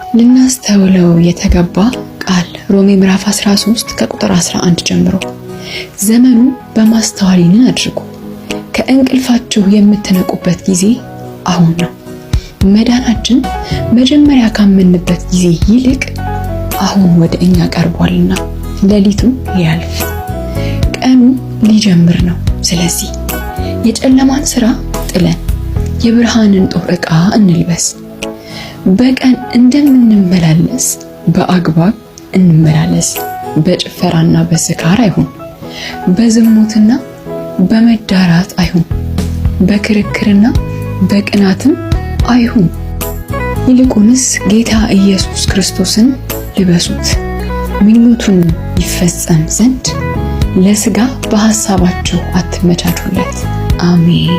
ልናስተውለው የተገባ ቃል ሮሜ ምዕራፍ 13 ከቁጥር 11 ጀምሮ ዘመኑን በማስተዋል ይህንን አድርጉ፣ ከእንቅልፋችሁ የምትነቁበት ጊዜ አሁን ነው። መዳናችን መጀመሪያ ካመንበት ጊዜ ይልቅ አሁን ወደ እኛ ቀርቧልና፣ ሌሊቱ ሊያልፍ ቀኑ ሊጀምር ነው። ስለዚህ የጨለማን ስራ ጥለን የብርሃንን ጦር ዕቃ እንልበስ። በቀን እንደምንመላለስ በአግባብ እንመላለስ። በጭፈራና በስካር አይሁን፣ በዝሙትና በመዳራት አይሁን፣ በክርክርና በቅናትም አይሁን። ይልቁንስ ጌታ ኢየሱስ ክርስቶስን ልበሱት፣ ምኞቱን ይፈጸም ዘንድ ለስጋ በሐሳባችሁ አትመቻቹለት። አሜን።